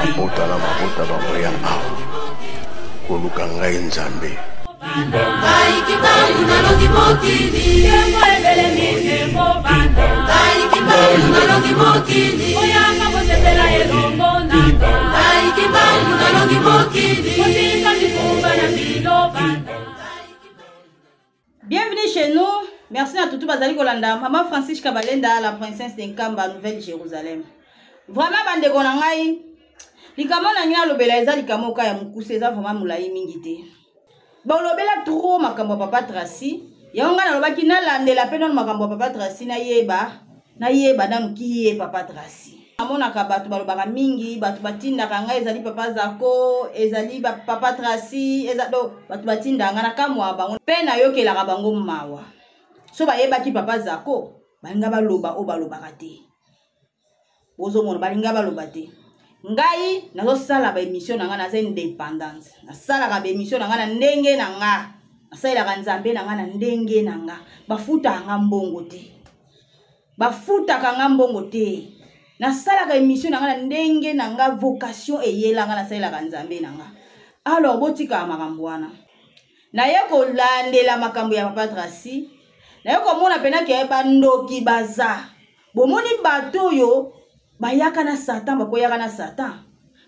Mabota na mabota bakoya awa koluka ngai Nzambe. Ngai Kimbangu nalongi mokili. Nkembo ebelemi nkembo bana. Ngai Kimbangu nalongi mokili. Boyaka bosepela elongo nanga. Ngai Kimbangu nalongi mokili. Botika mikumba na bino bana. Bienvenue chez nous. Merci à tout bazali kolanda Maman Francis Kabalenda, la princesse de Nkamba, Nouvelle Jérusalem. Vraiment bandeko na ngai, likambo na ngai nalobela eza likambo oka ya mokuse, eza vraiment molai mingi te. Balobela trop makambo ya papa Tracy. Yango ngai nalobaki nalandela mpe nano makambo ya papa Tracy nayeba, nayeba nanu ki ye papa Tracy. Namonaka bato balobaka mingi, bato batindaka ngai ezali papa Zako, ezali ba papa Tracy, eza do bato batindaka ngai nakamwa bango mpe nayokelaka bango mawa. So bayebaki papa Zako, balinga baloba oyo balobaka te. Bozomona balinga baloba te. Ngai nazosala ba émission na ngai, naza indépendante. Nasalaka ba émission na ngai na ndenge na nga. Nasalelaka Nzambe na ngai na ndenge na nga. Bafutaka nga mbongo te. Bafutaka nga mbongo te. Nasalaka émission na nga na ndenge na nga, vocation eyela nga, nasalelaka Nzambe na nga. Alors botikaka makambo wana. Naye kolandela makambo ya papa Tracy, naye komona pena ke bandoki baza. Bomoni bato oyo bayaka na Satan, bakoyaka na Satan,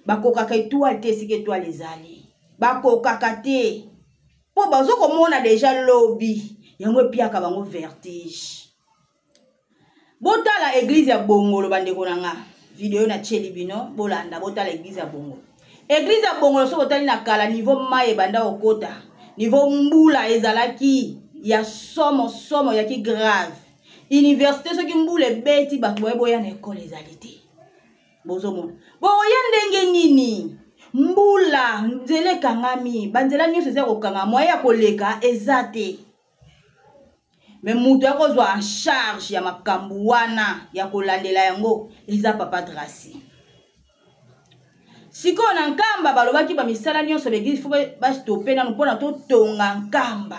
bakokaka étoile te esika étoile ezali, bakokaka te po bazo komona deja lobi yango epiaka bango vertige. Botala église ya Bongolo bandeko na nga, video na tieli bino bolanda, botala église ya Bongolo. Église ya Bongolo soki botali na kala niveau mai ebanda kokota, niveau mbula ezalaki ya somo somo, yaki grave. Université soki mbula ebeti bato baye boya na école ezali te. Bozomona boya ndenge nini? Mbula nzela ekangami, banzela nyonso eza kokanga, moyen ya koleka eza te. Mais moto ya kozwa en charge ya makambo wana ya kolandela yango eza papa Tracy. Sikoyo na Nkamba balobaki ba misala nyonso ba église faut ba stopper nanu mpona totonga Nkamba,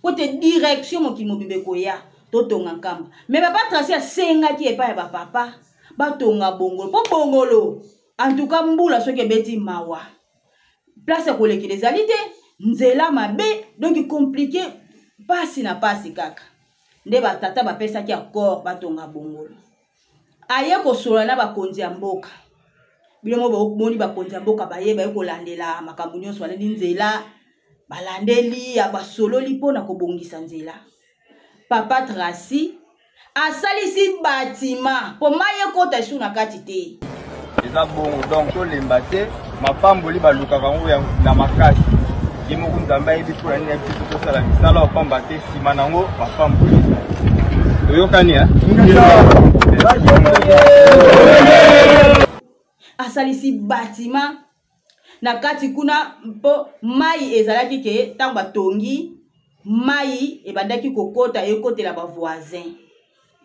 po te direction mokili mobimba ekoya totonga Nkamba. Mais papa Tracy asengaki epai ya ba papa batonga Bongolo, po Bongolo en tout cas mbula soki ebeti mawa, place ya kolekela ezali te, nzela mabe, donc compliqué, pasi na pasi kaka. Nde ba tata bapesaki accord batonga Bongolo. Aye kosolola na bakonzi ya mboka. Bino moko bomoni bakonzi ya mboka baye, baye kolandela makambo nyonso, balandi nzela, balandeli ya basololi mpona kobongisa nzela. Papa Tracy asalisi batima po mai ekota esu na kati te. Eza bongo, donc tolemba te, mapamboli balukaka yango na makasi. Ye moko Nzambe ayebi mpo na nini ayebi biso tosala misala oyo pamba te, nsima na yango mapamboli. Toyokani, hein? Asalisi batima na kati kuna mpo mai ezalaki ke ntango batongi mai ebandaki kokota, ekotela ba voisin,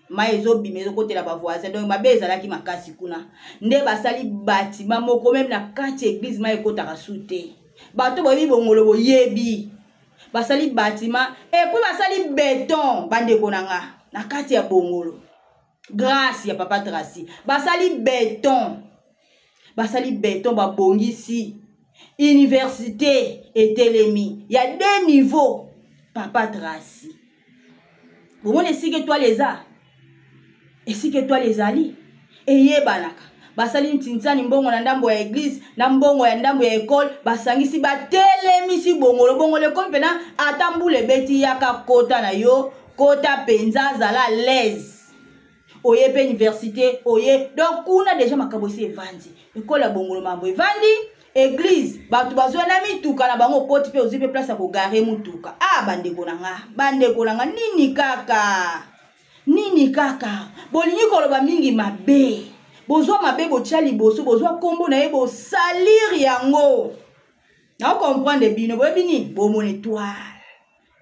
mai ezobima ezokotela ba voisin, donc mabe ezalaki makasi kuna. Nde basali batima moko meme na kati ya église mai ekotaka su te. Bato boyebi Bongolo boyebi, basali batima et puis basali beton bandeko na nga na kati ya Bongolo, grâce ya papa Tracy basali beton, basali beton, babongisi université etelemi ya deux niveaux. Papa Tracy bomoni esika étoile eza, esika étoile ezali eyebanaka. Basali ntintsani mbongo na ndambo ya église na mbongo ya ndambo ya école, basangisi batelemisi Bongolo. Bongolo ekomi mpena ata mbula ebeti yaka kota na yo, kota mpenza, zala à l'aise. Oye pe université, oye donc kuna déjà makambo esi evandi, école ya Bongolo mambo evandi, église bato bazwa na mituka na bango, okoti pe ozwi pe place ya kogare mutuka. Ah, bandeko na nga, bandeko na nga, nini kaka, nini kaka bolingi koloba mingi mabe, bozwa mabe botia liboso, bozwa kombo na ye bosalir yango. Na comprendre bino, boyebi nini? Bomona étoile,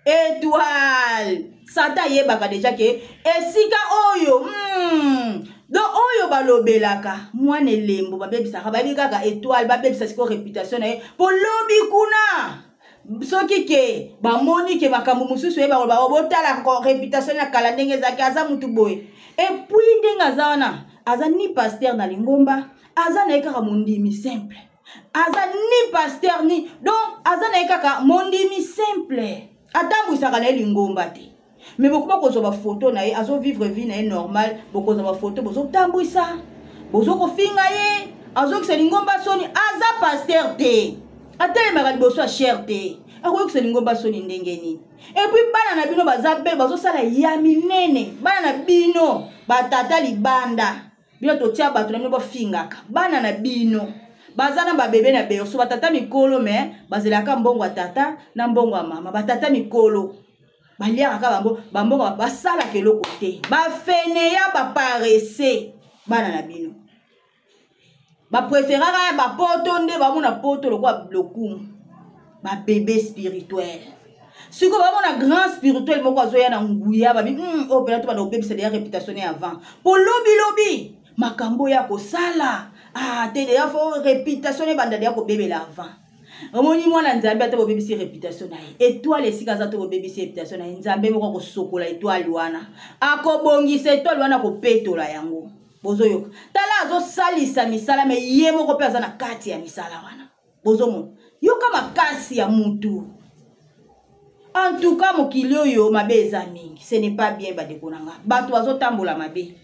étoile. Satan ayebaka déjà ke esika oyo, donc oyo balobelaka mwana elembo babebisaka, bayebi kaka étoile, babebisa sikoyo réputation na ye po lobi kuna soki ke bamoni ke makambo mosusu ye baloba, oh, botala réputation ya kala ndenge ezalaki, aza mutu boye. Et puis ndenge aza wana Aza ni pasteur na lingomba, aza na ye kaka mondimi simple. Aza ni pasteur ni donc aza na ye kaka mondimi simple. Atambwisaka na ye lingomba te. Mais bokoma kozwa bafoto na ye, azovivre vie na ye normal, bokozwa bafoto bozotambwisa, bozokofinga ye, azokisa lingomba soni, aza pasteur te. Atelemaka liboso ya chair te. Akoyokisa lingomba soni ndenge nini? Et puis bana na bino baza be bazosala ya minene, bana na bino batata libanda, bino totia bato na bino bofingaka bana na bino baza na babebe na berceau, batata mikolo me bazelaka mbongo ya tata na mbongo ya mama, batata mikolo baliaka kaka bango bambongo, basalaka eloko te, bafeneya baparese bana na bino bapréféraka ya bapoto nde bamona poto lokola lokumu, babebe spirituel. Sikoyo bamona grand spirituel moko azoya na nguya, babi oyo mpena to banda kobebisa deya réputation ne avant po lobilobi makambo ya kosala te deya fo réputation ne banda deya kobebela avant. Omoni mwana Nzambe ata bobebisi réputation na ye, étoile esika aza to bobebisi réputation na ye, Nzambe moko akosokola étoile wana, akobongisa étoile wana, akopetola yango. Bozoyoka, tala azosalisa misala me ye moko mpe aza na kati ya misala wana. Bozomona, yoka makasi ya mutu. En tout cas mokili oyo mabe eza mingi, ce n'est pas bien bandeko na nga. Bato bazotambola mabe,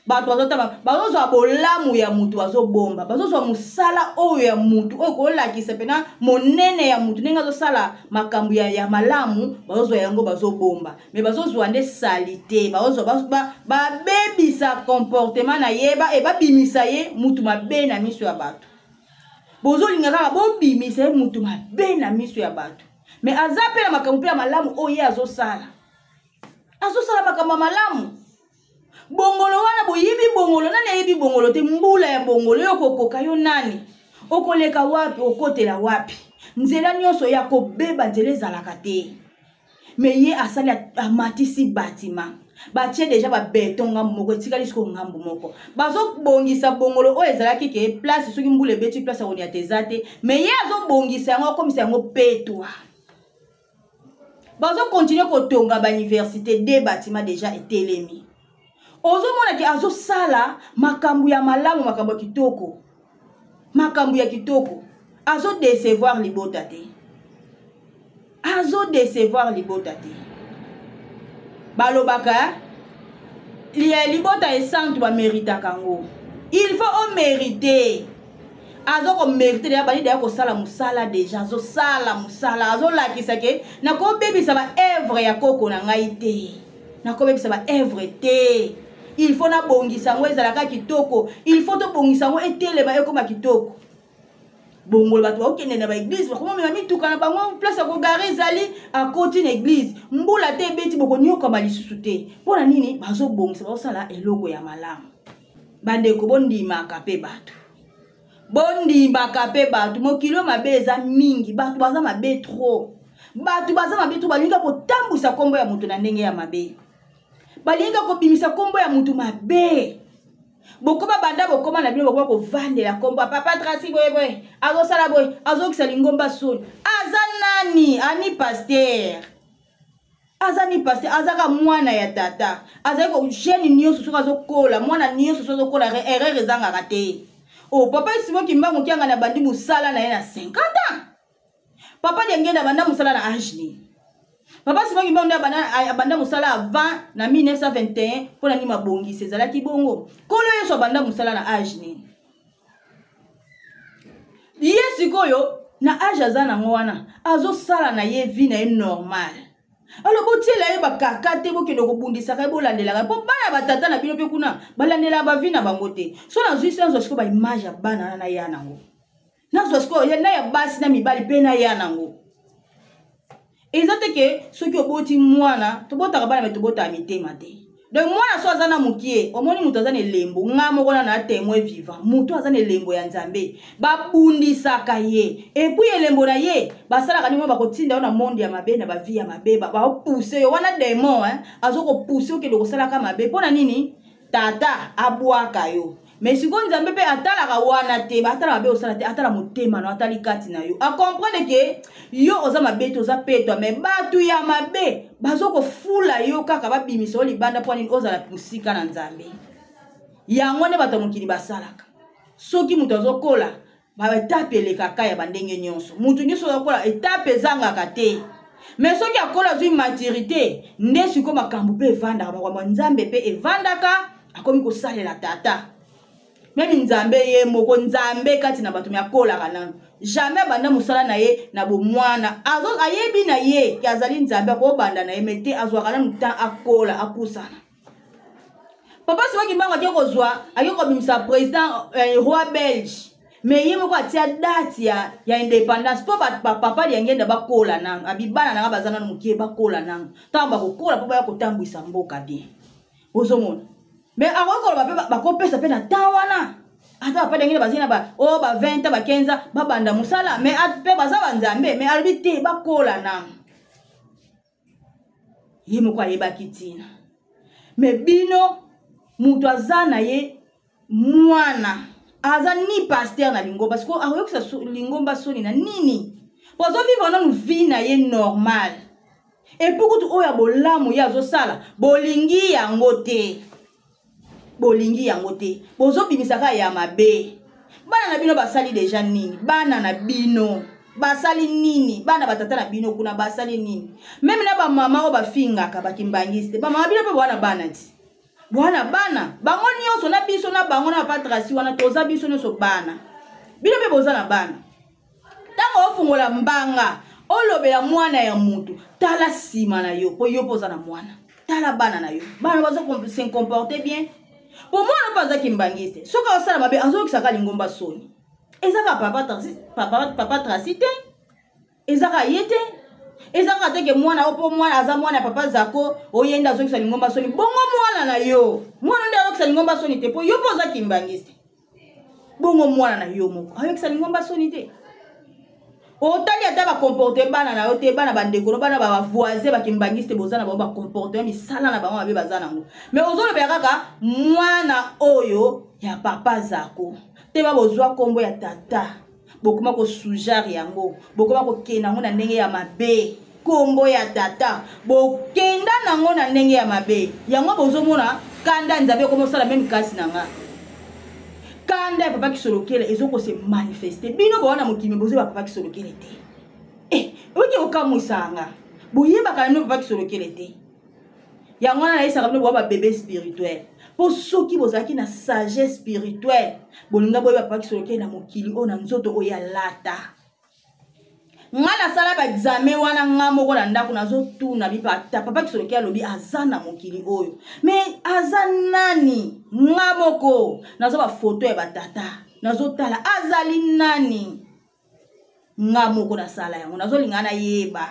bato bazotamba, bazozwa bolamu ya mutu, bazobomba, bazozwa mosala oyo ya mutu oyo kolakisa mpena monene ya mutu ndenge azosala makambo ya malamu, bazozwa yango bazobomba, me bazozwa nde salite, bazozwa babebisa comportement na ye, babimisa ye mutu mabe na miso ya bato. Bozolinga kaka bobimisa ye mutu mabe na miso ya bato, me aza mpe na makambo mpe ya malamu oyo ye azosala, azosala makambo ya malamu. Bongolo wana boyebi bongolo, nani ayebi bongolo te? Mbula ya bongolo yo okokoka yo nani? Okoleka wapi? Okotela wapi? Nzela nyonso ya kobeba, nzela ezalaka te. Me ye asali, amatisi batima, batie deja babeton ngambu moko, etikali sikoyo ngambu moko bazobongisa bongolo oyo ezalaki ke place soki mbula ebeti place ya koniata eza te, me ye azobongisa yango, akomisa yango petwa. Bazokontinue kotonga bauniversité, de batima deja etelemi. Ozomona ke azosala makambo ya malamu, makambo ya kitoko, makambo ya kitoko. Azodecevoir libota te, azodecevoir libota te. Balobaka libota esantu bameritaka yango, il faut omérite. Azo komérite deja, bandi deja kosala mosala deja, azosala mosala, azolakisa ke nakobebisa ba œuvre ya koko na ngai te, nakobebisa ba œuvre te. Il faut nabongisa yango ezalaka kitoko, il faut tobongisa yango etelema ekoma kitoko. Bongolo bato bakokende na baeglise, bakomomema mituka na bango, place ya kogare ezali, akoti na eglise, mbula te ebeti, bokonyokama lisusu te. Mpo na nini? Bazobongisa, bazosala eloko ya malamu. Bandeko, bondimaka mpe bato, bondimaka mpe bato. Mokili oyo mabe eza mingi, bato baza mabe trop, bato baza mabe trop. Balingi kotambwisa nkombo ya moto na ndenge ya mabe, balingi kobimisa nkombo ya moto mabe. Bokoma banda bokoma na bino, bokoma kovandela nkombo ya papa Tracy boye boye, azosala boye, azokisa lingomba soni. Aza nani? Ani pasteur, aza ni pasteur, azaka mwana ya tata, azali ko jeune nyonso soki azokola, mwana nyonso soki azokola, erreur ezangaka te. O papa Simon Kimbangu Kiangani abandi mosala na ye na 50 ans. Papa Diangienda abanda mosala na age nini? Papa Simon Kimbangu nde abanda mosala avant na 1921, mpona nini mabongisi ezalaki bongo? Nkolo Yesu abanda mosala na age nini? Ye sikoyo na age aza nango wana, azosala na ye vie na ye normal. Alors botiela ye bakaka te, bokende kobundisaka ye, bolandelaka ye, mpo bana batata na bino mpe kuna balandelaka bavi na bango te. So nazwi se nazwa sikoyo baimage ya bana wana na ya nango, nazwa sikoyo na ya basi na mibali mpe na ya nango. Eza te ke soki oboti mwana, tobotaka bana me tobotaka mitema te. Donc mwana so aza na mokie, omoni moto aza na elembo, nga moko na na témoin vivant, moto aza na elembo ya Nzambe, babundisaka ye. Et puis elembo na ye basalaka nini? Bakotinda yo na monde ya mabe, na ba vie ya mabe, baopousse yo wana démon, hein, azokopousse okende kosalaka mabe. Mpo na nini? Tata abwaka yo. Mais sikoyo Nzambe mpe atalaka wana te, atala mabe osala te, atala motema na, atali kati na yo, acomprendre ke yo oza mabe te, oza petwa, mais bato ya mabe bazokofula yo kaka, babimisa yo libanda. Mpo nini? Ozala mosika na Nzambe. Yango nde bato ya mokili basalaka. Soki moto azokola, baetape elekaka ya bandenge nyonso. Moto nyonso azokola, etape ezangaka te. Me soki akola azwi maturité, nde sikoyo makambo mpe evandaka, makambo ya Nzambe mpe evandaka, akomi kosalela tata. Meme Nzambe ye moko, Nzambe kati na bato, me akolaka nanu. Jamais abanda mosala na ye na bomwana. Ayebi na ye ke azali Nzambe, akobanda na ye, me te azwaka nanu temps akola, apusana. Papa Simon Kimbangu ake kozwa, ake kobimisa président roi belge. Mais ye moko atia date ya indépendance po ba papa Diangienda bakola nanu. Abi bana nanga baza nanu mokie, bakola nanu. Tango bakokola po baya kotambwisa mboka bien. Bozomona. Mais akoki koloba pe bakopesa pe na temps wana. Ata papa Diangienda bazali na ba, oh, ba 20 ans, ba 15 ans, babanda mosala, mais pe baza ba Nzambe, mais alobi te bakola nanu. Ye moko ayebaki ntina. Mais bino moto aza na ye mwana, aza ni pasteur na lingomba, parce que akoyokisa lingomba soni na nini? Po azo vivre nanu vie na ye normale. Et puis kutu oyo ya bolamu ye azosala, bolingi yango te. Bolingi yango te. Bozobimisa kaka ya mabe. Bana na bino basali deja nini? Bana na bino basali nini? Bana batata na bino kuna basali nini? Meme na ba mama oyo bafingaka ba kimbangiste, ba mama bino pe bwana bana ti. Bwana bana, bango nyonso na biso na bango na papa Tracy wana toza biso nyonso bana. Bino pe boza na bana. Tango ofungola mbanga, olobela mwana ya mutu, tala sima na yo, po yo pe oza na mwana. Tala bana na yo. Bana bazo se comporter bien. Po mwana pe aza kimbangiste. Soki asala mabe, azokisaka lingomba soni. Eza ka papa Tracy, papa, papa Tracy te. Eza ka ye te. Eza ka te ke mwana opo mwana aza mwana ya papa Zako, oyenda azokisa lingomba soni. Bongo mwana na yo. Mwana nde azokisa lingomba soni te, po yo pe oza kimbangiste. Bongo mwana na yo moko ayokisa lingomba soni te. Otali ata ba comporter bana na yo te, bana ba ndeko no, bana ba voisin ba kimbangiste boza na bango ba comporter misala na bango mabe baza nango. Mais ozolobela kaka mwana oyo ya papa Zako. Te ba bozwa kombo ya tata, bokoma ko sujar yango, bokoma kokenda yango na ndenge ya mabe. Kombo ya tata bokenda nango na ndenge ya mabe. Yango bozomona kanda Nzambe ekoma osala meme kasi na nga. Kanda ya papa Kisolokele ezoko se manifester. Bino bowana mokimi bozoyeba papa Kisolokele te. Oke okamwisa nga. Boyebaka na bino papa Kisolokele te. Yango wana nayebisaka bino bowa ba bébé spirituel. Po soki bozalaki na sagesse spirituelle, bolinga boyeba papa Kisolokele na mokili oyo na nzoto oyo alata. Nga nasala ba examen wana nga moko na ndako nazotuna bipa ata papa Kisolokele alobi aza na mokili oyo. Mais aza nani? Nga moko naza ba photo ya ba tata, nazotala azali nani? Nga moko nasala yango, nazolinga nayeba.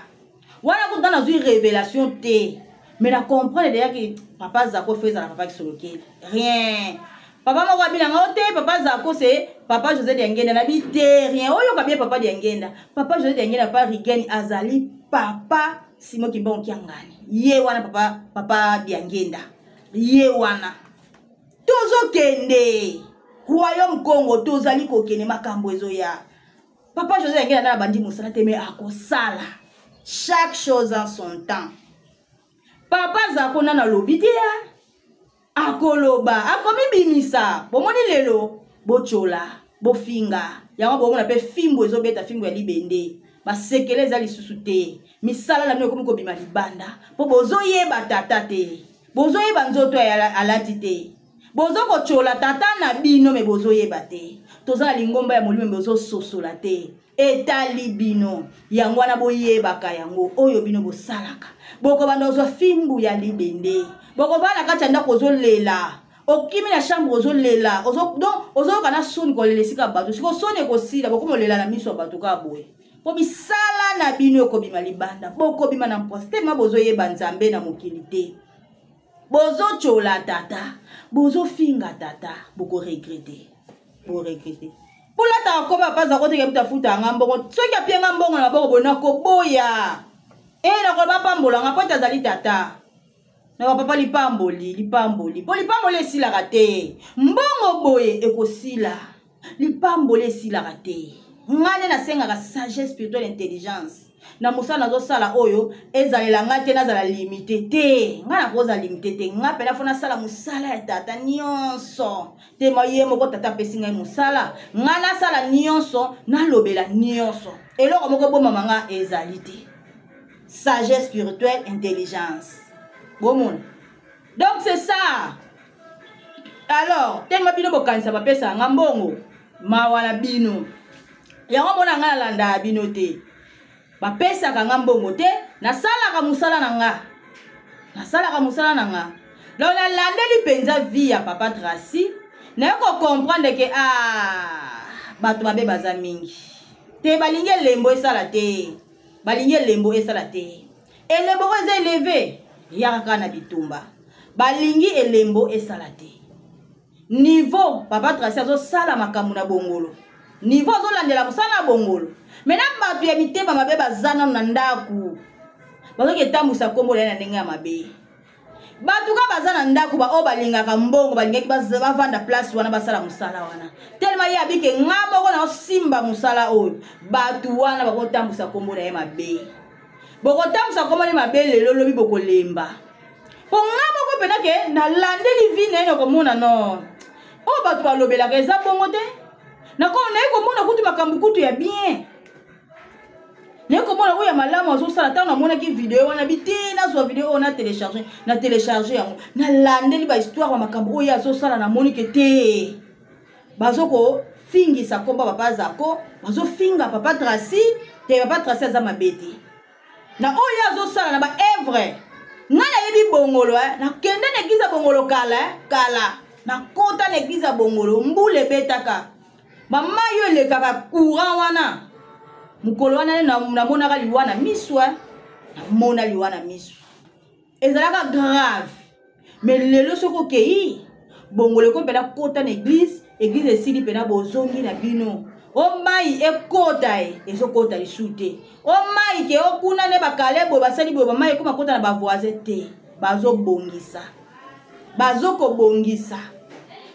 Wana kuta nazwi révélation te. Mais na comprendre déjà que papa Zako fait ezala papa Kisolokele. Rien. Papa moko abina nga te, papa Zako c'est papa José Diangienda na bi te rien. Oyo ka bien papa Diangienda. Papa José Diangienda papa Rigen azali papa Simon Kimbangu Kiangani. Ye wana papa, papa Diangienda. Ye wana. Tozokende. Royaume Congo tozali kokende makambo ezoya. Papa José Diangienda na bandi mosala te mais akosala. Chaque chose en son temps. Papa Zako nana lobi te ya. Akoloba, akomibimisa. Bomoni lelo bochola, bofinga. Yango bomona pe fimbo ezobeta fimbo ya libende. Basekele eza lisusu te. Misala na bino ekomi kobima libanda. Po bozoyeba tata te. Bozoyeba nzoto ya alati te. Bozo kochola tata na bino me bozoyeba te. Toza na lingomba ya molimo me bozososola te. Etali bino. Yango wana boyebaka yango oyo bino bosalaka. Bokobanda kozwa fimbu ya libende. Bokovanda kati ya ndako ozolela. Okimi na chambre ozolela. Donc ozoyoka na soni kolela esika bato. Siko soni ekosila, bokomi kolela na miso ya bato kaka boye. Po misala na bino ekobima libanda. Bokobima na mposa. Tellement bozoyeba Nzambe na mokili te. Bozochola tata, bozofinga tata, boko regretter. Bo regretter. Polata akoma papa Zako te kebuta futa nga mbongo. Soki apie nga mbongo na maboko boye nakoboya. Nakoloba pambola nga po ete azali tata. Na ba papa lipamboli, lipamboli. Po lipamboli esilaka te. Mbongo boye ekosila. Lipamboli esilaka te. Ngai nde nasengaka sagesse spirituelle, intelligence na mosala nazosala oyo. Ezalela ngai te nazala limite te. Ngai nakozala limite te. Ngai mpena fo nasala mosala ya tata nyonso te. Ma ye moko tata apesi ngai mosala, ngai nasala nyonso, nalobela nyonso, eloko moko ebomama ngai ezali te. Sagesse spirituelle, intelligence, bomona. Donc c'est ça. Alors tellement bino bokanisa bapesaka nga mbongo, mawa na bino. Yango mona ngai nalandaka bino te. Bapesaka nga mbongo te, nasalaka mosala na nga, nasalaka mosala na nga. Donc nalandeli mpenza vie ya papa Tracy, naye kocomprendre ke ah, bato mabe baza mingi te. Balingi elembo esala te, balingi elembo esala te. Elembo oyo eza eleve, yaka kaka na bitumba. Balingi elembo esala te. Niveau papa Tracy azosala makambo na Bongolo, niveau azolandela mosala na Bongolo, me na bato ya mitema mabe baza nano na ndako, bazoki etambwisa nkombo na ye na ndenge ya mabe. Bato ka baza na ndako, baoyo balingaka mbongo, balingaki bavanda place wana, basala mosala wana. Telema ye abike nga moko na osimba mosala oyo, bato wana bakotambwisa nkombo na ye mabe. Bokotambwisa nkombo na ye mabe lelo, lobi bokolemba. Mpo nga moko mpena ke nalandeli vi na ye, nakomona no oyo bato balobelaka eza bongo te. Naye komona kutu makambo kutu ya bien, naye komona oyo ya malamu azosala. Ntango namonaki video wana, bi te, nazwa video oyo na télécharge, na télécharge yango, nalandeli bahistoire ya makambo oyo azosala, namoni ke te, bazokofingisa komba papa Zako, bazofinga papa Tracy te. Papa Tracy aza mabe te na oyo azosala na baevre. Ngai nayebi Bongolo, eh. Nakende na eglize ya Bongolo kala, eh. Kala nakota na eglize ya Bongolo, mbula ebetaka, bamai oyo elekaka courant wana. Mokolo wana nde namonaka liwa na miso, eh. Namona liwa na miso, ezalaka grave. Me lelo soki okei Bongolo, eko mpena kota na eglize, eglize esili mpena, bozongi na bino, o mai ekota e ezokota lisu te. O mai ke o kuna nde bakale boye, basali boye, bamai ekoma kota na bavoisin te. Bazobongisa, bazokobongisa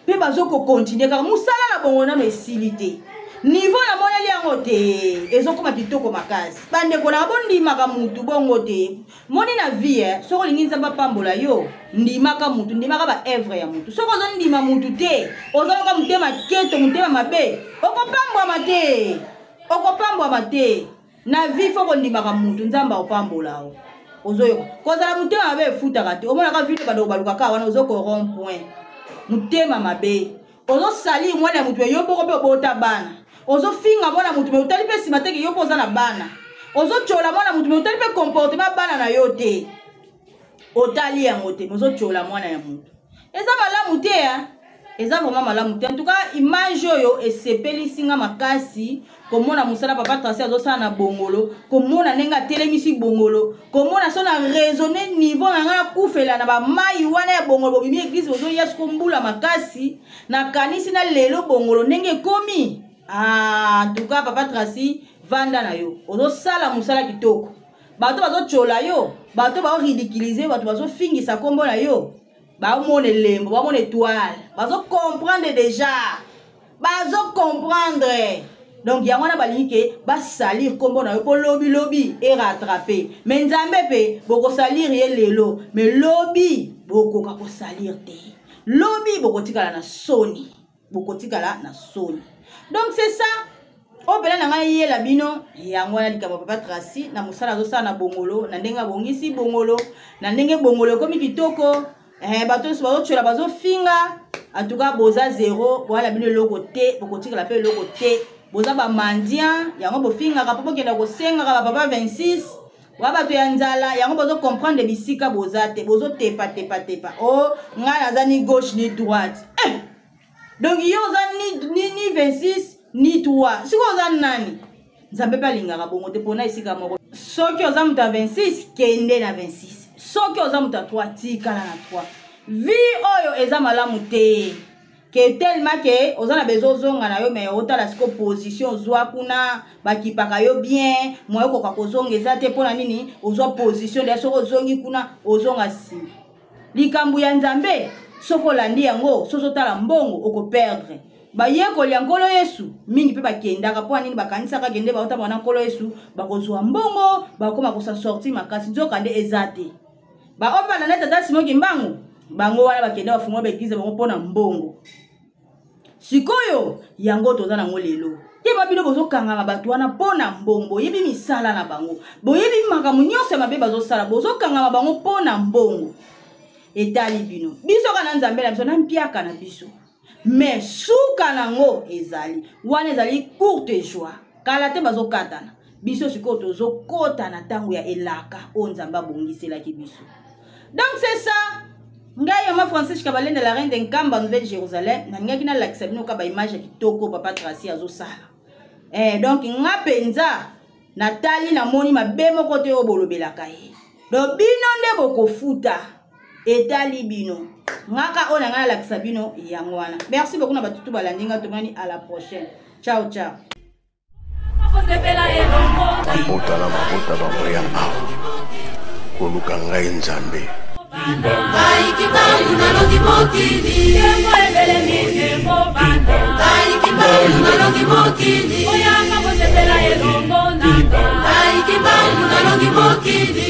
mpe bazokokontinue kaka mosala na bongo, nano esili te. Niveau namoneli yango te, ezokoma kitoko makasi. Bandeko nanga, bondimaka mutu bongo te. Moni na vie, eh, soki olingi Nzambe apambola yo, ndimaka mutu, ndimaka baevre ya mutu. Soki ozondima mutu te, ozaloka motema keto, motema mabe, okopambwama te, okopambwama te na vie. Fo kondimaka mutu, Nzambe akopambola yo. Ozoyoka, kozala motema mabe efutaka te. Omonaka vino bandeko balukaka wana, ozoko rond point, motema mabe, ozosalir mwana ya motu. Yo moko mpe obota bana, ozofinga mwana motu, me otali mpe nsima teke yo mpe oza na bana. Ozotyola mwana motu, me otali mpe comportement bana na yo te, otali yango te, me ozotyola mwana ya motu. Eza malamu te, eh? Eza vraiment malamu te. En tout cas, image oyo esepelisi nga makasi, komona mosala papa Tracy azosala na Bongolo, komona ndenge atelemisi Bongolo, komona so na raisonne niveau na ngai nakufela na bamai wana ya Bongolo. Bobimi eglise, bozoya siko mbula makasi, nakanisi na lelo Bongolo ndenge ekomi. Ah, en tout cas papa Tracy, vanda na yo, ozosala mosala kitoko. Bato bazotyola yo, bato baoridiculize, bato bazofingisa nkombo na yo, baomona elembo, baomona étoile, bazocomprendre déjà, bazocomprendre. Donc yango wana balingi ke basalir nkombo na yo mpo lobilobi erattrape. Me Nzambe mpe bokosalir ye lelo, me lobi bokoka kosalir te. Lobi bokotikala na soni, bokotikala na soni. Donc c'est ça oyo mpena na ngai yela bino. Yango wana likambo papa Tracy na mosala azosala na Bongolo, na ndenge abongisi Bongolo, na ndenge Bongolo ekomi kitoko. Bato nyonso bazotyola, bazofinga, en tout cas boza zero, boyala bino eloko te, bokotikala mpe eloko te. Boza bamandian, yango bofingaka mpo bokenda kosengaka bapapa 26 wa bato ya nzala. Yango bozocomprendre bisika boza te, bozotepatepatepa. O oh, ngai naza ni gauche ni droite, eh! Donc yo oza ni 26 ni 3, sikoyo oza nani? Nzambe mpe alingaka bongo te. Mpona esika moko, soki oza moto ya 26, kende na 26. Soki oza moto ya 3, tikala na 3. Vie oyo eza malamu te, ke tellement ke oza na besoin ozonga na yo, me otala siko position ozwa kuna, bakipaka yo bien, moyo okoka kozonga eza te. Mpo na nini ozwa position deya? Soki ozongi kuna, ozonga nsima. Likambo ya Nzambe, soki olandi yango, soki ozotala mbongo, okoperdre. Bayekoli ya Nkolo Yesu mingi mpe bakendaka mpo nini? Bakanisaka kende baotambola na Nkolo Yesu bakozwa mbongo, bakoma kosa sorti makasi, nzoka nde eza te. Baoyo mpe balanda tata Simon Kimbangu, bango wana bakenda bafungola baeglize bango mpo na mbongo. Sikoyo yango toza nango lelo te, ba bino bozokangama bato wana mpo na mbongo, boyebi misala na bango, boyebi makambo nyonso ya mabe bazosala, bozokangama bango mpo na mbongo. Etali bino, biso kaka na Nzambe na biso na mpiaka na biso, mais suka nango ezali wana, ezali courte joie, kala te bazokatana biso. Sikoyo tozokota na ntango ya elaka oyo Nzambe abongiselaki biso. Donc c'est ça, ngai mama Francis Kabalende, la reine de Nkamba, Nouvelle Jérusalem, nalingaki nalakisa bino ka baimage ya kitoko papa Tracy azosala. Donc nga mpenza natali, namoni mabe moko te oyo bolobelaka ye. Donc bino nde bokofuta, etali bino. Ngaka oyo na ngai nalakisa bino yango wana. Merci beaucoup na batutu balandi nga. Tomani à la prochaine, ciao ciao. Mabota na mabota bakoya awa koluka ngai Nzambe. Ngai Kimbangu nalongi mokili, ngai Kimbangu nalongi mokili, ngai Kimbangu nalongi mokili.